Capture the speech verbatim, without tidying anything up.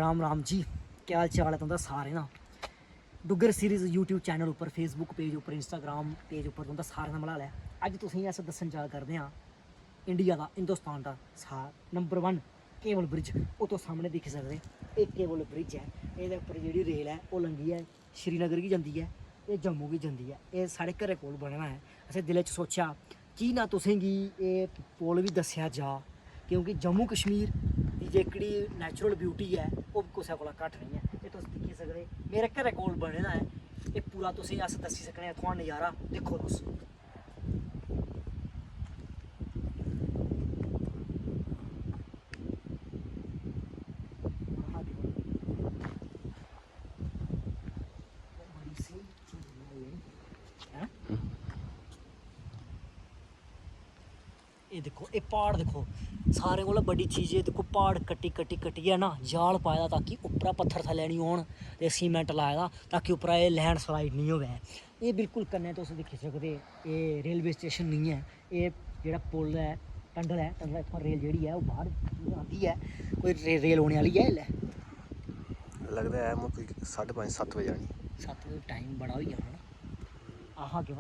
राम राम जी, क्या हाल चाल ऐ तुं'दा सारें दा? डुग्गर सीरीज YouTube चैनल उप्पर, Facebook पेज उप्पर, Instagram पेज उप्पर तुं'दा सारें दा मलाल ऐ। अज्ज तुसेंगी अस दस्सन जा करदे आं इंडिया दा, हिंदुस्तान दा सा नंबर वन केबल ब्रिज। ओह् तुस सामने दिक्खी सकदे, एह् केबल ब्रिज ऐ। एह्दे उप्पर जेह्ड़ी रेल ऐ, ओह् लंघी ऐ, श्रीनगर गी जंदी ऐ, एह् जम्मू गी जंदी ऐ। एह् साढ़े घरै कोल बने दा ऐ। असें दिलै च सोचेआ की ना तुसेंगी एह् पुल बी दस्सेआ जा, क्योंकि जम्मू कश्मीर दी जेह्कड़ी नैचुरल ब्यूटी ऐ, ओह् कुसै कोला घट्ट नेईं ऐ। एह् तुस दिक्खी सकदे, मेरे घरै कोल बने दा ऐ। एह् पूरा तुसेंगी अस दस्सी सकने आं, इत्थुआं नज़ारा दिक्खो तुस। एह् दिक्खो, एह् प्हाड़ दिक्खो, सारें कोला बड्डी चीज एह् दिक्खो, प्हाड़ कट्टी कट्टी कट्टियै ना जाल पाए दा, ताकि उप्परा पत्थर थल्लै निं औन, ते सीमेंट लाए दा ताकि उप्परा एह् लैंड स्लाइड निं होवै। एह् बिल्कुल कन्नै तुस दिक्खी सकदे, एह् रेलवे स्टेशन निं ऐ, एह् जेह्ड़ा पुल ऐ, टनल ऐ, टनल इत्थुआं रेल जेह्ड़ी ऐ, ओह् बाह्र आंदी ऐ। कोई रे-, रेल औने आह्ली ऐ इसलै? लगदा ऐ, मतलब, कोई साड्ढे पंज, सत्त बजे आनी। सत्त बजे टाइम बड़ा होई जाना ना। आहा, केह्